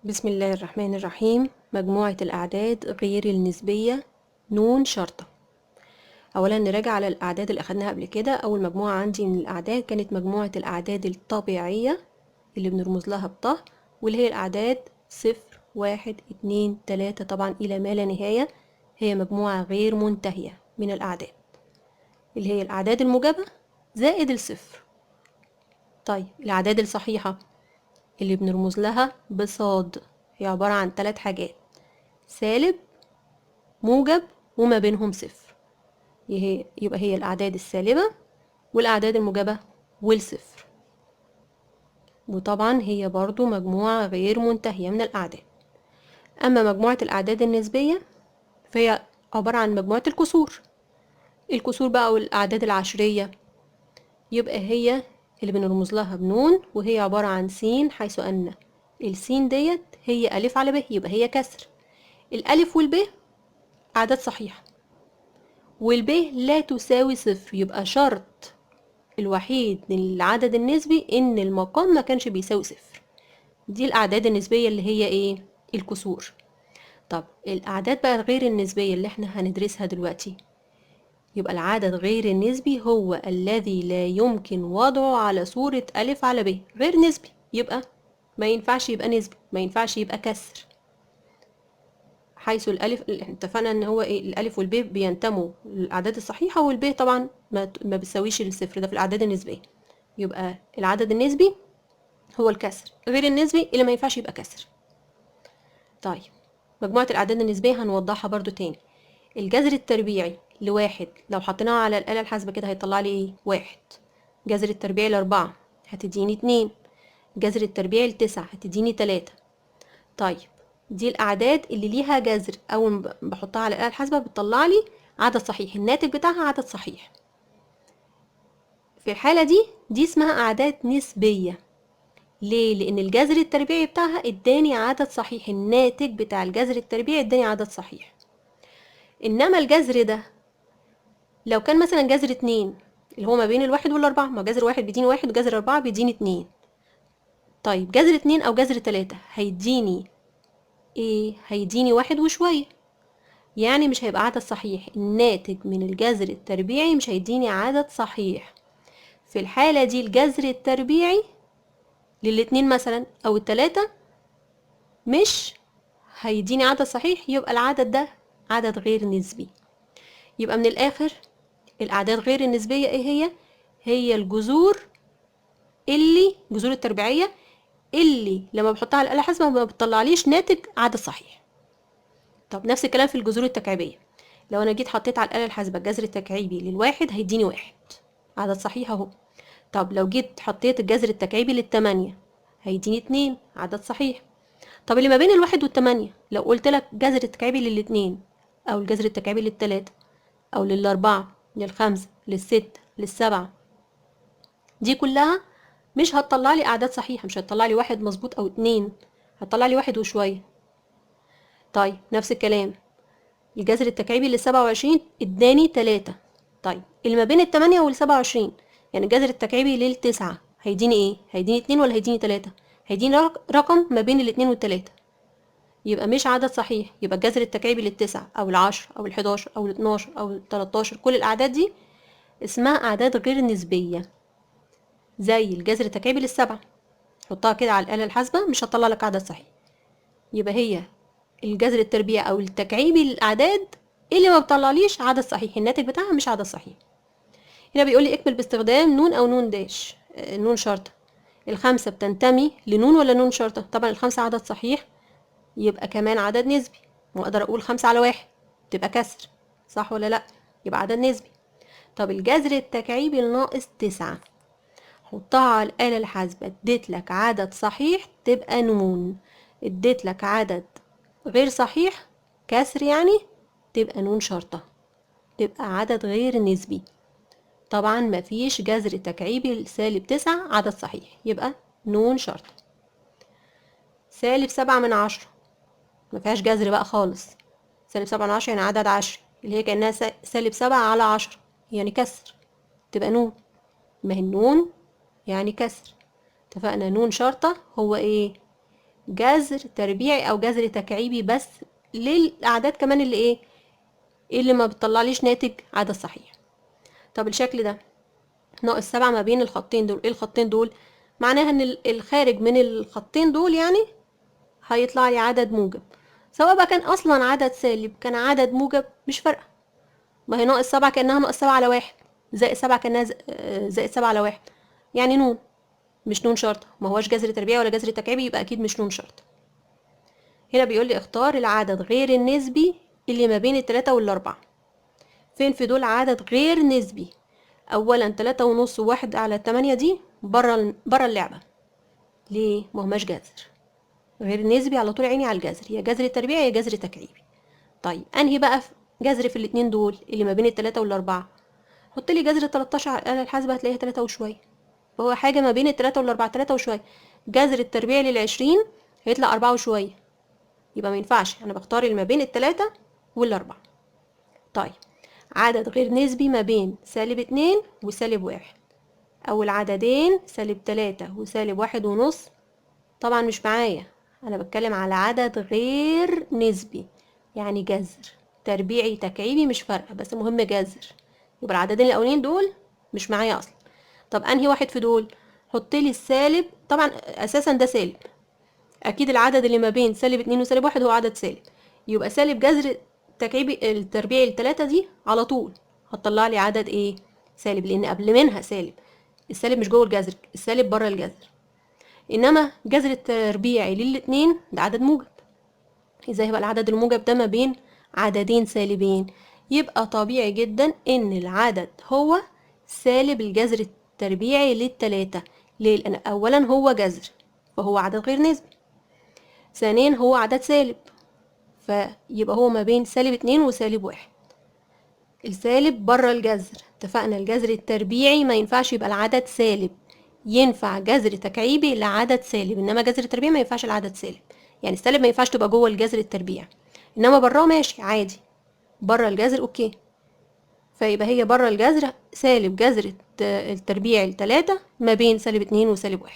بسم الله الرحمن الرحيم. مجموعة الأعداد غير النسبية نون شرطة. أولا نراجع على الأعداد اللي أخدناها قبل كده. أول مجموعة عندي من الأعداد كانت مجموعة الأعداد الطبيعية اللي بنرمز لها بطه، واللي هي الأعداد 0 1 2 3 طبعا إلى ما لا نهاية. هي مجموعة غير منتهية من الأعداد اللي هي الأعداد الموجبة زائد الصفر. طيب الأعداد الصحيحة اللي بنرمز لها بصاد هي عبارة عن 3 حاجات: سالب، موجب، وما بينهم صفر. يبقى هي الأعداد السالبة والأعداد الموجبة والصفر. وطبعا هي برضو مجموعة غير منتهية من الأعداد. أما مجموعة الأعداد النسبية فهي عبارة عن مجموعة الكسور، الكسور بقى والأعداد العشرية، يبقى هي اللي بنرمز لها بنون، وهي عبارة عن س، حيث أن السين ديت هي ألف على ب، يبقى هي كسر. الألف والب أعداد صحيحة، والب لا تساوي صفر، يبقى شرط الوحيد للعدد النسبي إن المقام ما كانش بيساوي صفر. دي الأعداد النسبية اللي هي إيه؟ الكسور. طب الأعداد بقى غير النسبية اللي احنا هندرسها دلوقتي، يبقى العدد غير النسبي هو الذي لا يمكن وضعه على صورة ألف على ب. غير نسبي يبقى ما ينفعش يبقى نسبي، ما ينفعش يبقى كسر، حيث الألف اتفقنا إن هو إيه؟ الألف والب بينتموا للأعداد الصحيحة، والب طبعا ما بيساويش الصفر، ده في الأعداد النسبية. يبقى العدد النسبي هو الكسر، غير النسبي اللي ما ينفعش يبقى كسر. طيب مجموعة الأعداد النسبية هنوضحها برضو تاني. الجذر التربيعي لواحد لو حطيناه على الآلة الحاسبة كده هيطلع لي ايه؟ 1. جذر التربيعي ل4 هتديني 2. جذر التربيعي ل9 هتديني 3. طيب دي الأعداد اللي ليها جذر، أول ما بحطها على الآلة الحاسبة بتطلع لي عدد صحيح، الناتج بتاعها عدد صحيح. في الحالة دي اسمها أعداد نسبية. ليه؟ لأن الجذر التربيعي بتاعها اداني عدد صحيح، الناتج بتاع الجذر التربيعي اداني عدد صحيح. إنما الجذر ده لو كان مثلا جذر 2 اللي هو ما بين 1 وال4، ما جذر 1 بيديني 1 وجذر 4 بيديني 2. طيب جذر 2 أو جذر 3 هيديني إيه؟ هيديني 1 وشوية، يعني مش هيبقى عدد صحيح. الناتج من الجذر التربيعي مش هيديني عدد صحيح. في الحالة دي الجذر التربيعي للاتنين مثلا أو التلاتة مش هيديني عدد صحيح، يبقى العدد ده عدد غير نسبي. يبقى من الآخر الأعداد غير النسبية إيه هي؟ هي الجذور اللي جذور التربيعية اللي لما بحطها على الآلة الحاسبة ما بتطلعليش ناتج عدد صحيح. طب نفس الكلام في الجذور التكعيبية، لو أنا جيت حطيت على الآلة الحاسبة الجذر التكعيبي للواحد هيديني 1 عدد صحيح أهو. طب لو جيت حطيت الجذر التكعيبي لل8 هيديني 2 عدد صحيح. طب اللي ما بين 1 وال8 لو قلت لك جذر التكعيبي لل2 أو الجذر التكعيبي لل3 أو لل4 لل5 لل6 لل7، دي كلها مش هتطلع لي أعداد صحيحة، مش هتطلع لي 1 مظبوط أو 2، هتطلع لي 1 وشوية. طيب نفس الكلام الجذر التكعيبي لل27 اداني 3. طيب اللي ما بين 8 وال27 يعني الجذر التكعيبي لل9 هيديني ايه؟ هيديني 2 ولا هيديني 3؟ هيديني رقم ما بين 2 وال3، يبقى مش عدد صحيح. يبقى الجذر التكعيبي لل9 أو ال10 أو ال11 أو ال12 أو ال13 كل الأعداد دي اسمها أعداد غير نسبية. زي الجذر التكعيبي لل7 حطها كده على الآلة الحاسبة مش هتطلع لك عدد صحيح. يبقى هي الجذر التربيعي أو التكعيبي للأعداد اللي ما بتطلعليش عدد صحيح، الناتج بتاعها مش عدد صحيح. هنا بيقول لي اكمل باستخدام نون أو نون dash، نون شرطة. ال5 بتنتمي لنون ولا نون شرطة؟ طبعا ال5 عدد صحيح يبقى كمان عدد نسبي، واقدر اقول 5 على 1 تبقى كسر، صح ولا لا؟ يبقى عدد نسبي. طب الجذر التكعيبي الناقص 9 حطها على الآلة الحاسبة، اديت لك عدد صحيح تبقى نون، اديت لك عدد غير صحيح كسر يعني تبقى نون شرطة، تبقى عدد غير نسبي. طبعا مفيش جذر تكعيبي سالب 9 عدد صحيح، يبقى نون شرطة. سالب 7 من 10 ما فيهاش جذر بقى خالص، سالب 7 من 10 يعني عدد 10 اللي هي كأنها سالب 7 على 10 يعني كسر، تبقى نون. ما هي النون يعني كسر، اتفقنا نون شرطة هو ايه؟ جذر تربيعي او جذر تكعيبي بس للاعداد كمان اللي ايه، اللي ما بتطلعليش ناتج عدد صحيح. طب الشكل ده ناقص 7 ما بين الخطين دول، ايه الخطين دول؟ معناها ان الخارج من الخطين دول يعني هيطلع لي عدد موجب، سواء بقى كان اصلا عدد سالب كان عدد موجب مش فارقه. ما هي ناقص 7 كانها ناقص 7 على 1، زائد 7 كانها زائد 7 على 1، يعني نون مش نون شرطه، ما هوش جذر تربيعي ولا جذر تكعيبي، يبقى اكيد مش نون شرطه. هنا بيقول لي اختار العدد غير النسبي اللي ما بين 3 وال4. فين في دول عدد غير نسبي؟ اولا 3.5 و1 على 8 دي بره اللعبه، ليه؟ ما هماش جذر غير نسبي، على طول عيني على الجذر، يا جذر تربيعي يا جذر تكعيبي. طيب انهي بقى جذر في الاتنين دول اللي ما بين 3 وال4؟ حط لي جذر 13 على الآلة الحاسبة هتلاقيها 3 وشوية، فهو حاجة ما بين 3 وال4، 3 وشوية. جذر التربيع لل20 هيطلع 4 وشوية، يبقى ما ينفعش، أنا بختار اللي ما بين 3 وال4. طيب عدد غير نسبي ما بين سالب 2 وسالب 1، أول عددين سالب 3 وسالب 1.5، طبعا مش معايا، أنا بتكلم على عدد غير نسبي يعني جذر تربيعي تكعيبي مش فارقة، بس المهم جذر، يبقى العددين الأولين دول مش معايا أصلا. طب أنهي واحد في دول؟ حطلي السالب، طبعا أساسا ده سالب، أكيد العدد اللي ما بين سالب 2 وسالب 1 هو عدد سالب، يبقى سالب جذر تكعيبي التربيعي ال3 دي على طول هتطلع لي عدد إيه؟ سالب، لأن قبل منها سالب، السالب مش جوه الجذر، السالب بره الجذر. إنما جذر التربيعي للاتنين ده عدد موجب، إزاي هيبقى العدد الموجب ده ما بين عددين سالبين؟ يبقى طبيعي جدا إن العدد هو سالب الجذر التربيعي للتلاتة. ليه؟ لأن أولا هو جذر فهو عدد غير نسبي، ثانيا هو عدد سالب فيبقى هو ما بين سالب 2 وسالب 1، السالب بره الجذر. اتفقنا الجذر التربيعي ما ينفعش يبقى العدد سالب، ينفع جذر تكعيبي لعدد سالب، انما جذر التربيع ما ينفعش العدد سالب، يعني السالب ما ينفعش تبقى جوه الجذر التربيع، انما براه ماشي عادي، بره الجذر okay. فيبقى هي بره الجذر سالب جذر التربيع ال3 ما بين سالب 2 وسالب 1.